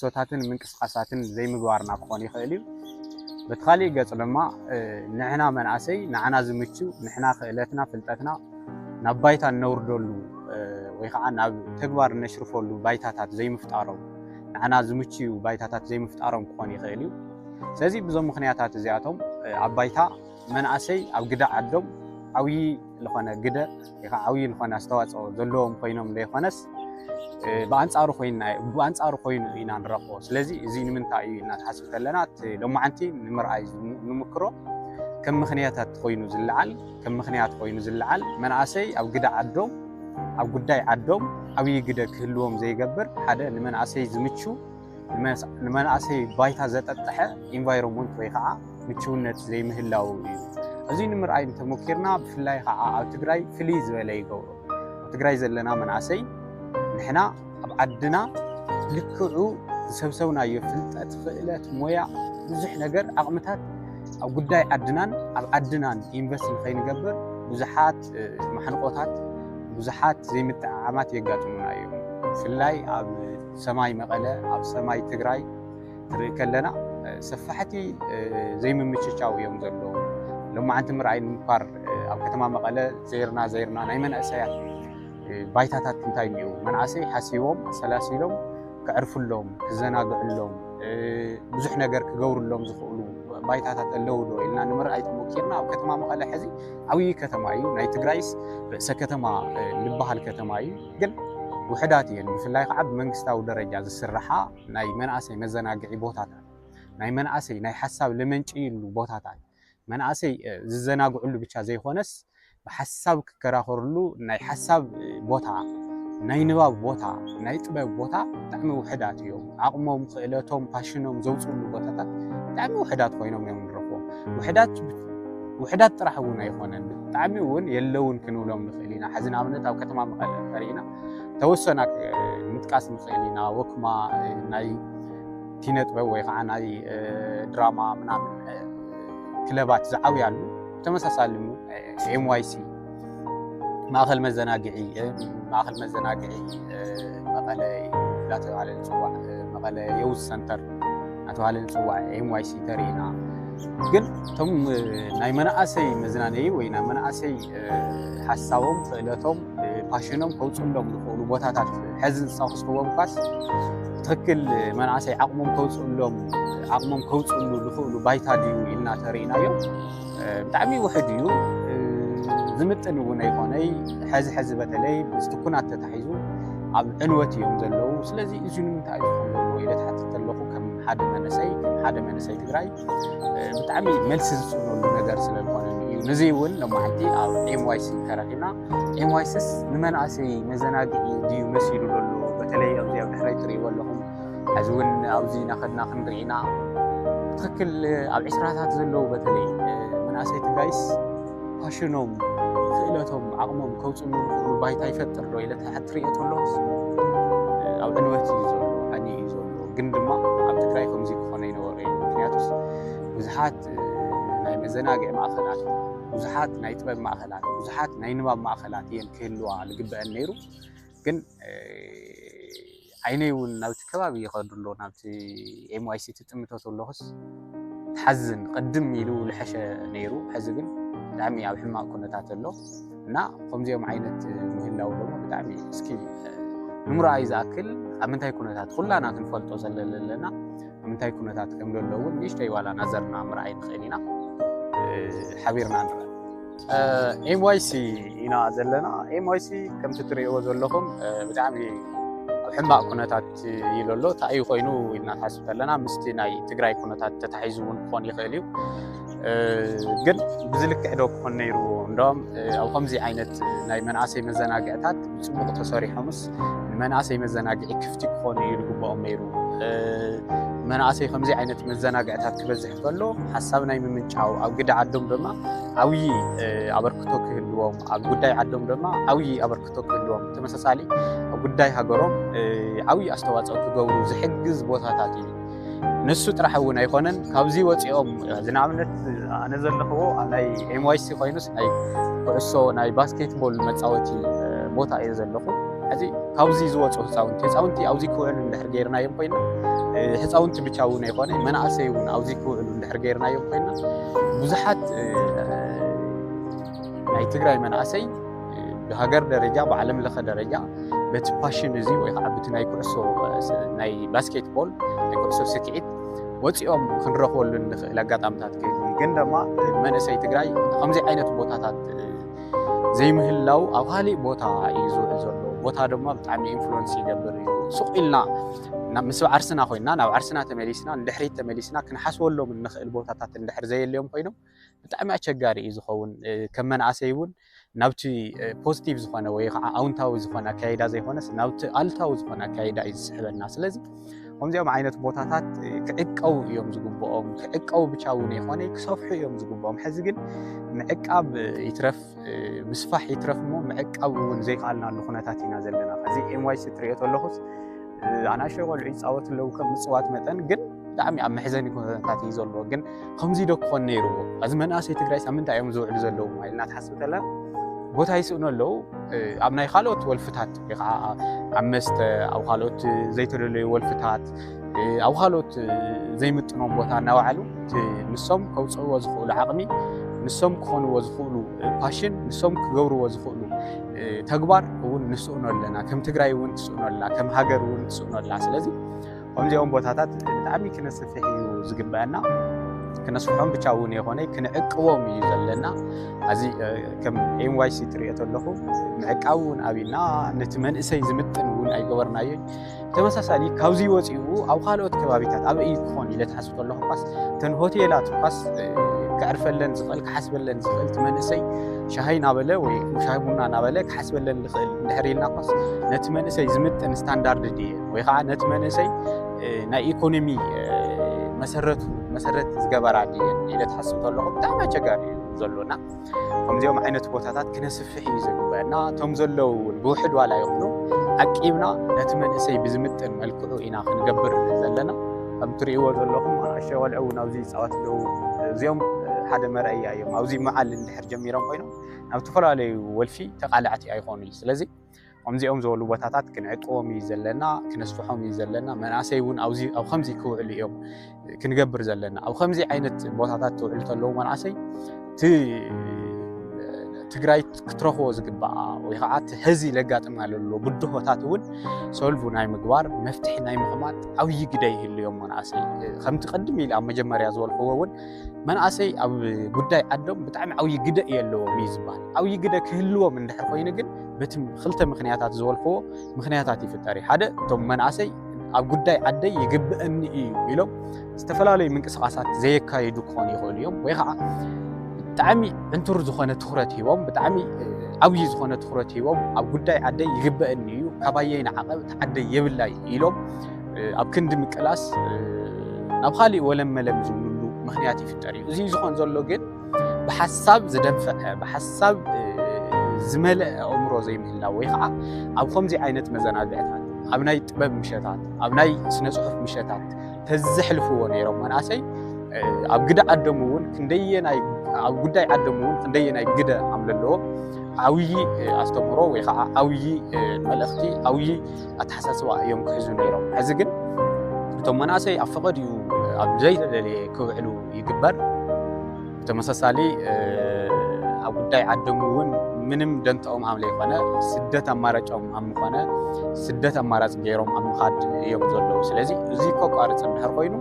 ንግሶታትን ምንቅስቃሳትን ዘይምግባርና ክኾን ይኽእል እዩ። በቲ ካሊእ ገጽ ድማ ንሕና መናእሰይ ንዓና ዝምቹ ንሕና ክእለትና ፍልጠትና ናብ ባይታ እነውርደሉ ወይ ከዓ ናብ ተግባር እነሽርፈሉ ባይታታት ዘይምፍጣሮም፣ ንዓና ዝምችዩ ባይታታት ዘይምፍጣሮም ክኾን ይኽእል እዩ። ስለዚ ብዞም ምኽንያታት እዚኣቶም ኣብ ባይታ መናእሰይ ኣብ ግደ ዓዶም ዓብዪ ዝኾነ ግደ ወይ ከዓ ዓብዪ ዝኾነ ኣስተዋፅኦ ዘለዎም ኮይኖም ዘይኮነስ ብኣንፃሩ ኮይና ብኣንፃሩ ኮይኑ ኢና ንረኽቦ። ስለዚ እዚ ንምንታይ እዩ ኢልና ትሓስብ ከለና እቲ ሎማዓንቲ ንምርኣይ ንምክሮ ከም ምኽንያታት ኮይኑ ዝለዓል ከም ምኽንያት ኮይኑ ዝለዓል መናእሰይ ኣብ ግደ ዓዶም ኣብ ጉዳይ ዓዶም ዓብዪ ግደ ክህልዎም ዘይገብር ሓደ ንመናእሰይ ዝምቹ ንመናእሰይ ባይታ ዘጠጠሐ ኢንቫይሮንመንት ወይ ከዓ ምችውነት ዘይምህላው እዩ። እዚ ንምርኣይ እንተሞኪርና ብፍላይ ከዓ ኣብ ትግራይ ፍልይ ዝበለ ይገብሮ። ኣብ ትግራይ ዘለና መናእሰይ ንሕና ኣብ ዓድና ልክዑ ዝሰብሰብናዮ ፍልጠት፣ ክእለት፣ ሞያ፣ ብዙሕ ነገር ዓቕምታት ኣብ ጉዳይ ዓድናን ኣብ ዓድናን ኢንቨስት ንኸይንገብር ብዙሓት ማሕንቆታት ብዙሓት ዘይምጥዕዓማት የጋጥሙና እዮም። ብፍላይ ኣብ ሰማይ መቐለ ኣብ ሰማይ ትግራይ ትርኢ ከለና ሰፋሕቲ ዘይምምችቻው እዮም ዘለዉ። ሎማዓንቲ ምርኣይ ንምኳር ኣብ ከተማ መቐለ ዘይርና ዘይርና ናይ መናእሰያት ባይታታት እንታይ እኒኡ መናእሰይ ሓሲቦም ኣሰላሲሎም ክዕርፍሎም ክዘናግዕሎም ብዙሕ ነገር ክገብርሎም ዝኽእሉ ባይታታት ኣለዉ ዶ ኢልና ንምርኣይ ተሞኪርና ኣብ ከተማ መቐለ ሕዚ ዓብዪ ከተማ እዩ። ናይ ትግራይስ ርእሰ ከተማ ልበሃል ከተማ እዩ። ግን ውሕዳት እየን። ብፍላይ ከዓ ብመንግስታዊ ደረጃ ዝስርሓ ናይ መናእሰይ መዘናግዒ ቦታታት ናይ መናእሰይ ናይ ሓሳብ ለመንጭይሉ ቦታታት መናእሰይ ዝዘናግዕሉ ብቻ ዘይኮነስ ብሓሳብ ክከራኸርሉ ናይ ሓሳብ ቦታ ናይ ንባብ ቦታ ናይ ጥበብ ቦታ ብጣዕሚ ውሕዳት እዮም። ዓቕሞም ክእለቶም ፓሽኖም ዘውፅሉ ቦታታት ብጣዕሚ ውሕዳት ኮይኖም እዮም ንረኽቦም። ውሕዳት ውሕዳት ጥራሕ እውን ኣይኮነን ብጣዕሚ እውን የለውን ክንብሎም ንኽእል ኢና። ሕዚ ንኣብነት ኣብ ከተማ መቐለ ተሪእና ተወሰና ምጥቃስ ንኽእል ኢና። ወክማ ናይ ኪነ ጥበብ ወይ ከዓ ናይ ድራማ ምናምን ክለባት ዝዓብያሉ ተመሳሳሊ ኤምዋይሲ ማእኸል መዘናግዒ ማእኸል መዘናግዒ መቐለ እናተባሃለ ዝፅዋዕ መቐለ የውዝ ሰንተር እናተባሃለ ዝፅዋዕ ኤምዋይሲ ተሪእና። ግን እቶም ናይ መናእሰይ መዝናነዪ ወይ ናይ መናእሰይ ሓሳቦም ክእለቶም ፓሽኖም ከውፅሎም ዝኽእሉ ቦታታት ሕዚ ዝፀቕስዎም ኳስ ትኽክል መናእሰይ ዓቕሞም ከውፅሎም ዓቕሞም ከውፅሉ ዝኽእሉ ባይታ ድዩ ኢልና ተሪእናዮ ብጣዕሚ ውሕድ እዩ። ዝምጥን እውን ኣይኮነይ። ሕዚ ሕዚ በተለይ ብዝትኩናት ተታሒዙ ኣብ ዕንወት እዮም ዘለዉ። ስለዚ እዚ ንምንታይ እዩ ዝኾን ዘለዎ ኢለ ትሓትት ኣለኹ ከም ሓደ መንእሰይ ከም ሓደ መንእሰይ ትግራይ ብጣዕሚ መልሲ ዝፅነሉ ነገር ስለ ዝኾነ እዩ። ንዚ እውን ሎማዓንቲ ኣብ ኤምዋይሲ ተረኺብና ኤምዋይስስ ንመናእሰይ መዘናግዒ ድዩ መሲሉ ዘሎ? በተለይ ኣብዚ ኣብ ድሕረይ ትርእይዎ ኣለኹም ሕዚ እውን ኣብዚ ናኸድና ክንርኢና ትክክል ኣብ ዕስራታት ዘለዉ በተለይ መናእሰይ ትግራይስ ፓሽኖም ክእለቶም ዓቕሞም ከውፅሉ ዝኽእሉ ባይታ ይፈጥር ዶ ኢለ ትሪኦ ተሎ ኣብ ዕንወት እዩ ዘሎ ሓኒ እዩ ዘሎ። ግን ድማ ኣብ ትግራይ ከምዚ ክኾነ ይነበረ እዩ። ምክንያቱስ ብዙሓት ናይ መዘናግዒ ማእኸላት ብዙሓት ናይ ጥበብ ማእኸላት ብዙሓት ናይ ንባብ ማእኸላት እየን ክህልዋ ዝግበአን ነይሩ። ግን ዓይነይ እውን ናብቲ ከባቢ ይኸዱ ኣሎ ናብቲ ኤምዋይሲ ትጥምቶ ተለኹስ ትሓዝን ቅድም ኢሉ ልሐሸ ነይሩ። ሕዚ ግን ብጣዕሚ ኣብ ሕማቕ ኩነታት ኣሎ እና ከምዚኦም ዓይነት ምህላው ደግሞ ብጣዕሚ እስኪ ንምርኣይ ዝኣክል ኣብ ምንታይ ኩነታት ኩላና ክንፈልጦ ዘለና ኣብ ምንታይ ኩነታት ከም ዘሎ እውን ንእሽተይ ዋላ ናዘርና ምርኣይ ንኽእል ኢና ሓቢርና ንረአ። ኤምዋይሲ ኢና ዘለና። ኤምዋይሲ ከምቲ ትሪእዎ ዘለኹም ብጣዕሚ ኣብ ሕማቕ ኩነታት እዩ ዘሎ። እንታይ እዩ ኮይኑ ኢልና ንሓስብ ከለና ምስቲ ናይ ትግራይ ኩነታት ተታሒዙ እውን ክኾን ይኽእል እዩ። ግን ብዝልክዕ ዶ ክኾን ነይርዎ? እንደም ኣብ ከምዚ ዓይነት ናይ መናእሰይ መዘናግዕታት ብፅቡቕ ተሰሪሖምስ ንመናእሰይ መዘናግዒ ክፍቲ ክኾኑ እዩ ዝግብኦም ነይሩ። መናእሰይ ከምዚ ዓይነት መዘናግዕታት ክበዝሕ ከሎ ሓሳብ ናይ ምምንጫው ኣብ ግደ ዓዶም ድማ ዓብዪ ኣበርክቶ ክህልዎም ኣብ ጉዳይ ዓዶም ድማ ዓብዪ ኣበርክቶ ክህልዎም ተመሳሳሊ ኣብ ጉዳይ ሃገሮም ዓብዪ ኣስተዋፅኦ ክገብሩ ዝሕግዝ ቦታታት እዩ። ንሱ ጥራሕ እውን ኣይኮነን ካብዚ ወፂኦም እዚ ንኣብነት ኣነ ዘለኽዎ ናይ ኤምዋይሲ ኮይኑስ ናይ ኩዕሶ ናይ ባስኬትቦል መፃወቲ ቦታ እየ ዘለኹ። ሕዚ ካብዚ ዝወፁ ህፃውንቲ ህፃውንቲ ኣብዚ ክውዕሉ እንድሕር ገይርናዮም ኮይና፣ ህፃውንቲ ብቻ እውን ኣይኮነ፣ መናእሰይ እውን ኣብዚ ክውዕሉ እንድሕር ገይርናዮም ኮይና፣ ብዙሓት ናይ ትግራይ መናእሰይ ብሃገር ደረጃ፣ ብዓለም ለኸ ደረጃ በቲ ፓሽን እዚ ወይ ከዓ ብቲ ናይ ኩዕሶ፣ ናይ ባስኬትቦል፣ ናይ ኩዕሶ ስክዒት ወፂኦም ክንረኽበሉ እንኽእል ኣጋጣምታት ክህሉ እዩ። ግን ድማ መንእሰይ ትግራይ ከምዚ ዓይነት ቦታታት ዘይምህላው ኣብ ካሊእ ቦታ እዩ ዝውዕል ዘሎ። ቦታ ድማ ብጣዕሚ ኢንፍሉወንስ ይገብር እዩ። ሱቕ ኢልና ምስ ዓርስና ኮይና፣ ናብ ዓርስና ተመሊስና፣ ንድሕሪት ተመሊስና ክንሓስበሎም እንኽእል ቦታታት እንድሕር ዘየልዮም ኮይኖም ብጣዕሚ ኣቸጋሪ እዩ ዝኸውን። ከም መናእሰይ እውን ናብቲ ፖዚቲቭ ዝኾነ ወይ ከዓ ኣውንታዊ ዝኾነ ኣካይዳ ዘይኮነስ ናብቲ ኣልታዊ ዝኾነ ኣካይዳ እዩ ዝስሕበና። ስለዚ ከምዚኦም ዓይነት ቦታታት ክዕቀቡ እዮም ዝግብኦም። ክዕቀቡ ብቻ እውን ይኾነ ክሰፍሑ እዮም ዝግብኦም። ሕዚ ግን ምዕቃብ ይትረፍ ምስፋሕ ይትረፍ እሞ ምዕቃብ እውን ዘይከኣልናሉ ኩነታት ኢና ዘለና። እዚ ኤምዋይሲ ትሪኦ ተለኹስ ኣናእሽተይ ቆልዑ ይፃወት ኣለዉ ከም ምፅዋት መጠን ግን ብጣዕሚ ኣብ መሕዘኒ ኩነታት እዩ ዘለዎ። ግን ከምዚ ዶ ክኾን ነይርዎ? እዚ መናእሰይ ትግራይ ሳምንት እዮም ዝውዕሉ ዘለዉ ኢልና ትሓስብ ተለና ቦታ ይስእኑ ኣለዉ። ኣብ ናይ ካልኦት ወልፍታት ወይ ከዓ ኣብ መስተ ኣብ ካልኦት ዘይተደለዩ ወልፍታት ኣብ ካልኦት ዘይምጥኖም ቦታ እናወዓሉ ንሶም ከውፅእዎ ዝኽእሉ ዓቕሚ ንሶም ክኾንዎ ዝኽእሉ ፓሽን ንሶም ክገብርዎ ዝኽእሉ ተግባር እውን ንስእኖ ኣለና። ከም ትግራይ እውን ትስእኖ ኣላ፣ ከም ሃገር እውን ትስእኖ ኣላ። ስለዚ ከምዚኦም ቦታታት ብጣዕሚ ክነስፍሕ እዩ ዝግበአና። ክነስፍሖም ብቻ እውን የኾነ ክንዕቅቦም እዩ ዘለና። እዚ ከም ኤምዋይሲ ትሪኦ ተለኹ ምዕቃብ እውን ኣብና ነቲ መንእሰይ ዝምጥን እውን ኣይገበርናዮን። ተመሳሳሊ ካብዚ ወፂኡ ኣብ ካልኦት ከባቢታት ኣበይ ክኾን ኢለ ትሓስብ ከለኹ ኳስ እተን ሆቴላት ኳስ ክዕርፈለን ዝኽእል ክሓስበለን ዝኽእል እቲ መንእሰይ ሻሂ ናበለ ወይ ሻሂ ቡና ናበለ ክሓስበለን ዝኽእል እንድሕር ኢልና ኳስ ነቲ መንእሰይ ዝምጥን ስታንዳርድ ድየ ወይ ከዓ ነቲ መንእሰይ ናይ ኢኮኖሚ መሰረቱ መሰረት ዝገበራ ድየ ኢለ ትሓስብ ከለኹ ብጣዕሚ ኣቸጋሪ እዩ ዘሎና። ከምዚኦም ዓይነት ቦታታት ክነስፍሕ እዩ ዘግበአና። እቶም ዘለዉ እውን ብውሕድ ዋላ ይኹኑ ዓቂብና ነቲ መንእሰይ ብዝምጥን መልክዑ ኢና ክንገብር ዘለና። ከም ትርእይዎ ዘለኹም ኣናእሽተይ ቆልዑ እውን ኣብዚ ይፃወት ኣለዉ። እዚኦም ሓደ መርኣያ እዮም። ኣብዚ መዓል እንድሕር ጀሚሮም ኮይኖም ናብ ዝተፈላለዩ ወልፊ ተቃላዕቲ ኣይኾኑ እዩ። ስለዚ ከምዚኦም ዝበሉ ቦታታት ክንዕቅቦም እዩ ዘለና፣ ክነስፍሖም እዩ ዘለና። መናእሰይ እውን ኣብዚ ኣብ ከምዚ ክውዕሉ እዮም ክንገብር ዘለና። ኣብ ከምዚ ዓይነት ቦታታት ትውዕሉ ተለዉ መናእሰይ እቲ ትግራይ ክትረኽቦ ዝግባኣ ወይ ከዓ እቲ ሀዚ ለጋጥማ ለሎ ብድሆታት እውን ሶልቭ ናይ ምግባር መፍትሒ ናይ ምቕማጥ ዓብዪ ግደ ይህልዮም መናእሰይ። ከምቲ ቅድም ኢለ ኣብ መጀመርያ ዝበልክዎ እውን መናእሰይ ኣብ ጉዳይ ዓዶም ብጣዕሚ ዓብዪ ግደ የለዎም እዩ ዝበሃል። ዓብዪ ግደ ክህልዎም እንድሕር ኮይኑ ግን በቲ ክልተ ምክንያታት ዝበልክዎ ምክንያታት ይፍጠር እዩ። ሓደ እቶም መናእሰይ ኣብ ጉዳይ ዓደይ ይግብአኒ እዩ ኢሎም ዝተፈላለዩ ምንቅስቃሳት ዘየካይዱ ክኾኑ ይኽእሉ እዮም። ወይ ከዓ ብጣዕሚ ዕንቱር ዝኾነ ትኹረት ሂቦም ብጣዕሚ ዓብዪ ዝኾነ ትኹረት ሂቦም ኣብ ጉዳይ ዓደይ ይግበአኒ እዩ ካባየይ ንዓቐብ ዓደይ የብላይ ኢሎም ኣብ ክንዲ ምቅላስ ናብ ካሊእ ወለም መለም ዝብልሉ ምክንያት ይፍጠር እዩ። እዚ ዝኾን ዘሎ ግን ብሓሳብ ዝደንፈዐ ብሓሳብ ዝመልአ ኣእምሮ ዘይምህላው ወይ ከዓ ኣብ ከምዚ ዓይነት መዘናግዕታት ኣብ ናይ ጥበብ ምሸታት ኣብ ናይ ስነ ፅሑፍ ምሸታት ተዘሕልፍዎ ነይሮም መናእሰይ ኣብ ግደ ዓዶም እውን ክንደየናይ ኣብ ጉዳይ ዓዶም እውን ክንደየናይ ግደ ኣም ዘለዎም ዓብዪ ኣስተምህሮ ወይ ከዓ ዓብዪ መልእኽቲ ዓብዪ ኣተሓሳስባ እዮም ክሕዙ ነይሮም። ሕዚ ግን እቶም መናእሰይ ኣብ ፈቐድኡ ኣብ ዘይተደለየ ክውዕሉ ይግበር። ብተመሳሳሊ ኣብ ጉዳይ ዓዶም እውን ምንም ደንተኦም ኣም ዘይኮነ ስደት ኣማራጮም ኣብ ምኾነ ስደት ኣማራፂ ገይሮም ኣብ ምኻድ እዮም ዘለዉ። ስለዚ እዚ ከቋርፅ እንድሕር ኮይኑ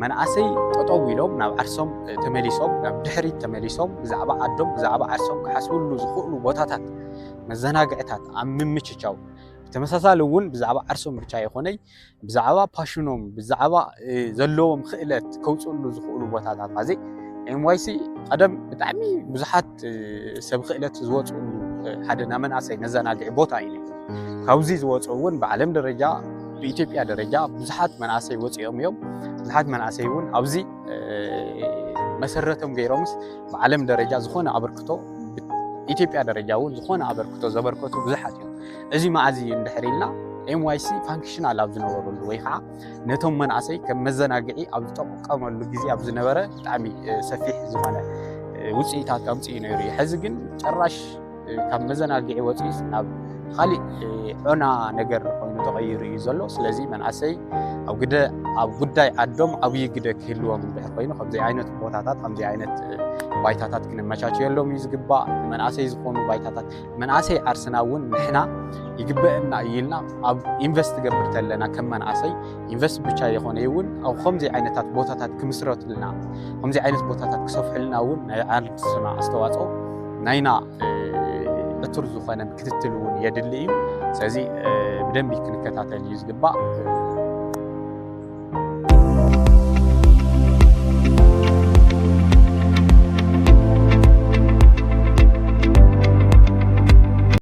መናእሰይ ጠጠው ኢሎም ናብ ዓርሶም ተመሊሶም ናብ ድሕሪት ተመሊሶም ብዛዕባ ዓዶም ብዛዕባ ዓርሶም ክሓስብሉ ዝኽእሉ ቦታታት መዘናግዕታት ኣብ ምምችቻው ብተመሳሳሊ እውን ብዛዕባ ዓርሶም ብቻ ይኾነይ ብዛዕባ ፓሽኖም ብዛዕባ ዘለዎም ክእለት ከውፅእሉ ዝኽእሉ ቦታታት እዚ ኤምዋይሲ ቀደም ብጣዕሚ ብዙሓት ሰብ ክእለት ዝወፅእሉ ሓደ ናይ መናእሰይ መዘናግዒ ቦታ እዩ። ካብዚ ዝወፅኡ እውን ብዓለም ደረጃ ብኢትዮጵያ ደረጃ ብዙሓት መናእሰይ ወፂኦም እዮም። ብዙሓት መናእሰይ እውን ኣብዚ መሰረቶም ገይሮምስ ብዓለም ደረጃ ዝኾነ ኣበርክቶ ኢትዮጵያ ደረጃ እውን ዝኾነ ኣበርክቶ ዘበርከቱ ብዙሓት እዮም። እዚ መዓዚ እዩ እንድሕር ኢልና ኤምዋይሲ ፋንክሽናል ኣብ ዝነበረሉ ወይ ከዓ ነቶም መናእሰይ ከም መዘናግዒ ኣብ ዝጠቀመሉ ግዜ ኣብ ዝነበረ ብጣዕሚ ሰፊሕ ዝኾነ ውፅኢታት ኣምፅኡ ነይሩ እዩ። ሕዚ ግን ጭራሽ ካብ መዘናግዒ ወፂኡስ ናብ ካሊእ ዖና ነገር ኮይኑ ተቐይሩ እዩ ዘሎ። ስለዚ መንኣሰይ ኣብ ግደ ኣብ ጉዳይ ዓዶም ዓብዪ ግደ ክህልዎም እንድሕር ኮይኑ ከምዚ ዓይነት ቦታታት ከምዚ ዓይነት ባይታታት ክነመቻችየሎም እዩ ዝግባእ። ንመንኣሰይ ዝኾኑ ባይታታት መንኣሰይ ዓርስና እውን ንሕና ይግበአና እዩ ኢልና ኣብ ኢንቨስት ትገብር ተለና ከም መንኣሰይ ኢንቨስት ብቻ የኾነ እውን ኣብ ከምዚ ዓይነታት ቦታታት ክምስረትልና ከምዚ ዓይነት ቦታታት ክሰፍሕልና እውን ናይ ዓርስና ኣስተዋፅኦ ናይና ዕቱር ዝኾነ ክትትል እውን የድሊ እዩ። ስለዚ ብደንቢ ክንከታተል እዩ ዝግባእ።